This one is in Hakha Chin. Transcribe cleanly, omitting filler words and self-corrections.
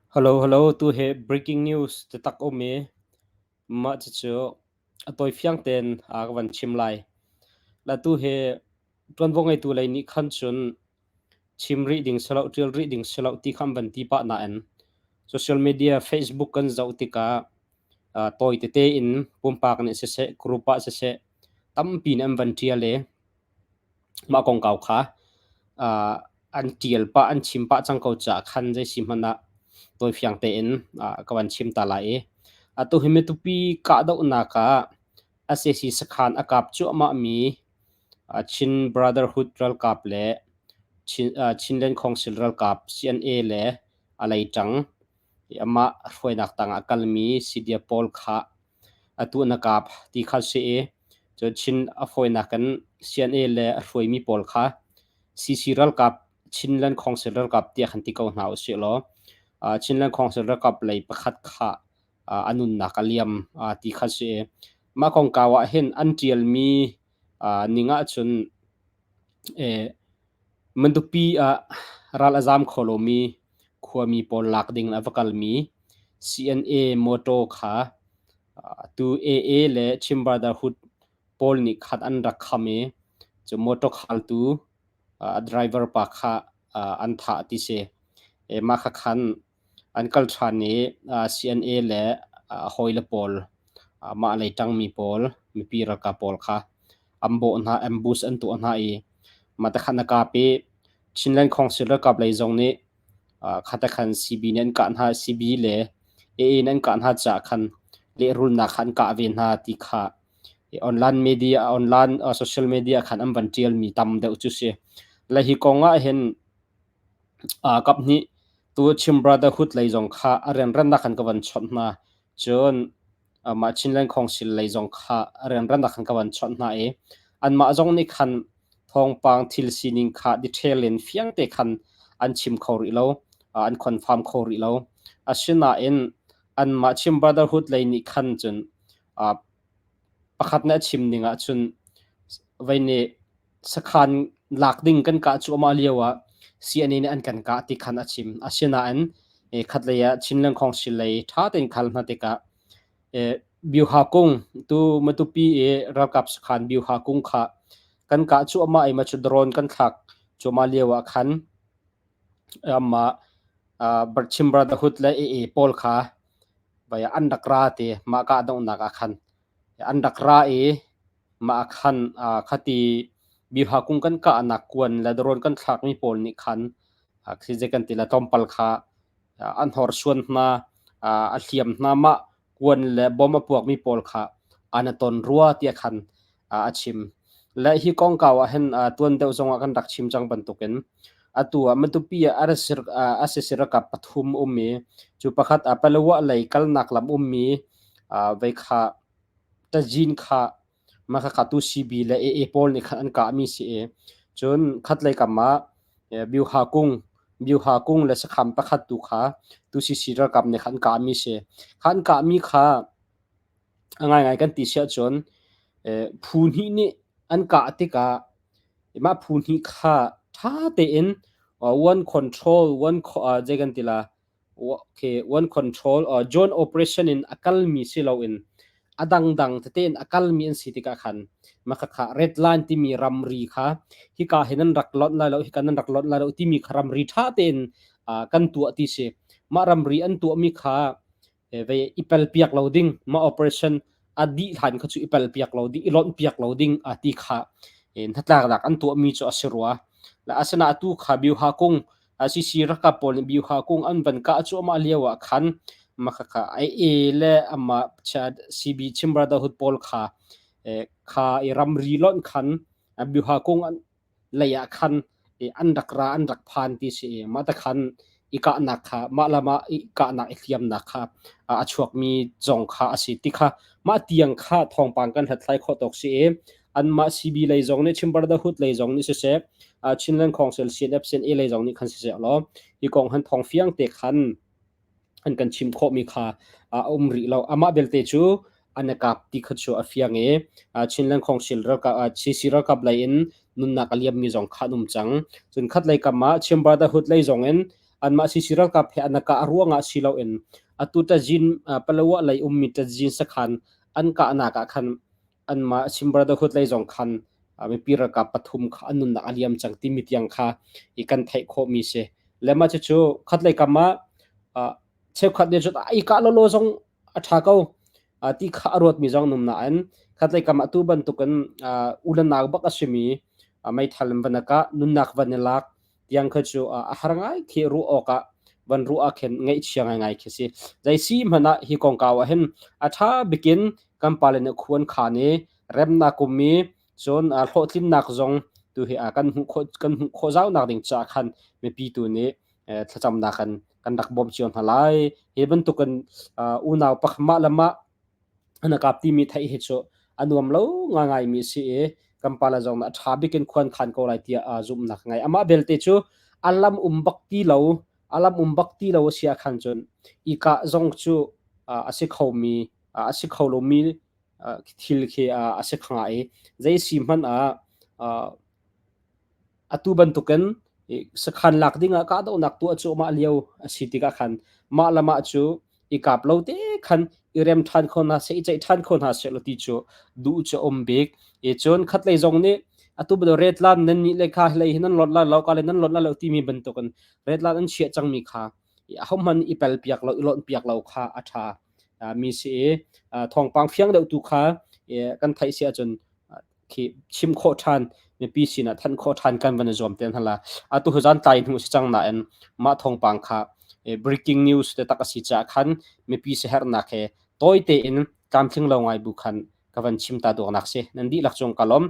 Hello, hello, tu hi breaking news taktak a um i mah cucu a tawifiang tein ka van chim lai. La tu hi ṭuanvo ngeitu lei nih khan cun chim rih ding si lo, ṭial rih ding si lo ti kha an van ti pah nain social media Facebook kan zoh tikah tawi tete in pumpak nih siseh, group ah siseh tampi in an van ṭial i mah kongkau kha an ṭial pah, an chim pah cang ko caah khan zei si hmanh ah tawifiang tein ka van chim ta lai i atu hi Matupi kahdohnak ah sac sakhan a kap cuahmahmi Chin Brotherhood ralkap le Chinland Council ralkap CNA le a leiṭang i amah hruainak tangah a kalmi CDF pawl kha atu na kap ti kha si i cun Chin a fawinak in CNA le a hruaimi pawl kha CC ralkap Chinland Council ralkap tiah kan ti ko hna usih law Chinland Council ralkap lei pakhat kha a nunnak a liam ti kha si i mah kongkau ah hin an ṭialmi ning ahcun Mandupi ah ral a zaam kho lomi khuami pawl lak ding a va kalmi CNA mawṭaw kha tu AA le Chin Brotherhood pawl nih khan an rak kham i cu mawṭaw khaltu a driver pa kha an thah ti si. Mah kha khan An kal ṭhan i CNA le a hawile pawl, mah lei ṭangmi pawl, mipi ralkap pawl kha an bawh hna, ambush an tuah hna i mah te khan a kap i Chinland Council ralkap lei zong nih kha te khan CB nih an kah hna, CB le AA nih an kah hna caah khan lehrulnak kha an kah ve hna ti kha online media, online social media khan an van ṭialmi tam deuh cu si. Le hi kong ah hin Kaphnih tu Chin Brotherhood lei zong kha a rianrannak khan ka van chawnh hna. Cun mah Chinland Council lei zong kha a rianrannak khan ka van chawnh hna i anmah zong nih khan thawngpang thil sining kha detail in fiang te khan an chim kho rih lo, an confirm kho rih lo. Asinain anmah Chin Brotherhood lei nih khan cun pakhat nih a chim ning ahcun vei nih sakhan lak ding kan kah cuahmah lio ah CNA nih an kan kah ti khan a chim. Asinain khatlei ah Chinland Council lei ṭha tein khal hna tikah Byuha kung tu Matupi i ralkap sakhan Byuha kung kha kan kah cuahmah i macu drone kan thlak cuahmah lio ah khan amah Chin Brotherhood le AA pawl kha vai an rak ra ti mah kahdohnak ah khan an rak ra i Mah ah khan khati bihha kung kan kahnak kuan le darawn kan thlakmi pawl nih khan khi zei kan ti le tlawmpal kha an horsuan hna, a hliam hna. Mah kuan le bom a puakmi pawl kha an i ton rua tiah khan a chim. Le hi kongkau ah hin tuan deuh zongah kan rak chim cang bantukin atu ah Matupi ah a sisir kap pathum um i cu pakhat Palawa lei kalnak lam ummi vei kha Tazin kha mah khakha tu CB le AA pawl nih khan an kahmi si i cun khatlei kam ah Byuha kung Byuha kung le sakham pakhat tu kha tu CC ralkap nih khan an kahmi si. Kha an kahmi kha a ngaingai kan ti si ahcun phu hnih nih an kah tikah mah phu hnih kha ṭha tein one control one zei kan ti la Okay, one control or joint operation in a kalmi si loin a dangdang tete in a kalmi an si tikah khan makhakha red line timi ramri kha hika hin nan rak lonh lai lo hika nan rak lonh lai lo timi kha ramri ṭha tein kan tuah ti si. Mah ramri an tuahmi kha vei i pelpiak lo ding mah operation a dih hlan kha cu i pelpiak lo ding i lonh piak lo ding a ti kha hnatlaknak an tuahmi cu a si rua. La asina atu kha Byuha kung CC ralkap pawl nih Byuha kung an van kah cuahmah lio ah khan makhakha AA le amah CB Chin Brotherhood pawl kha kha i ramri lonh khan Byuha kung an lei ah khan an rak ra an rak phan ti si i mah te khan i kahnak kha mah lam ah i kahnak i hliamnak kha a chuakmi zong kha a si ti kha mah tiang kha thawngpang kan hlathlai khawh tawk si i anmah CB lei zong nih Chin Brotherhood lei zong nih siseh Chinland Council CNF CNA lei zong nih khan siseh law hi kong han thawng fiang te khan an kan chim khawhmi kha a um rih lo. Amah belte cu an i kap ti kha cu a fiang i Chinland Council ralkap CC ralkap lei in nunnak a liammi zong kha an um cang. Cun khat lei kam ah Chin Brotherhood lei zong in Anmah CC ralkap he an kah ruangah si loin atu Tazin Palawa lei ummi Tazin sakhan an kahnak ah khan anmah Chin Brotherhood lei zong khan mipi ralkap pathum kha an nunnak a liam cang timi tiang kha i kan theih khawhmi si. Le mah cucu khatlei kam ah cheukhat nih cun i kah lawlaw zong a ṭha ko ti kha a ruatmi zong an um nain khatlei kam ah tu bantukin u le nau bak a simi meithal in van a kah, nunnak van i lak tiang kha cu a har ngai khi ruah awkah van ruah ah khin ngaihchia ngaingai khi si. Zei si hmanh ah hi kongkau ah hin a ṭha bikin kan pale nih khuan khan i remnak um i cun hlawhtlinnak zong tu hi kan hmuh khawh zaunak ding caah khan mipi tu nih thlacamnak kan kan rak bawmh cio hna lai. Hi bantukin unau pakhat mah le mah an kap timi theih hi cu a nuam lo ngaingai mi si i kan pale zong a ṭha bik in khuan khan ko lai tiah zumhnak ngai. Amah belte cu a lam um bak ti lo, a lam um bak ti lo a si ah khan cun i kah zong cu a si khomi a si kho lomi thil khi a si kha i zei si hmanh ah Atu bantukin sakhan lak dingah kahdohnak tuah cuahmah lio a si tikah khan mah le mah cu i kap lo te khan i rem ṭhan kho hna seh, i ceih ṭhan kho hna seh law ti cu duh cu a um bik. I cun khatlei zong nih atu bantuk retlan nan nih le kha hlei hi nan lot lai lo, ka le nan lot lai lo timi bantukin retlan an chiah cangmi kha ahohmanh i pel piak lo, i lonh piak lo kha a ṭha mi si i thawngpang fiang deuh tu kha kan theih si ahcun khi chim khawh ṭhan mipi sinah thanh khawh ṭhan kan van i zuam te hna la. Atu hi zan tlai hnu si cang nain mah thawngpang kha breaking news te tak a si caah khan mipi siaherhnak he tawi tein tlamtling lo ngai bu khan ka van chim ta duaknak si. Nan dihlak cung ka lawm.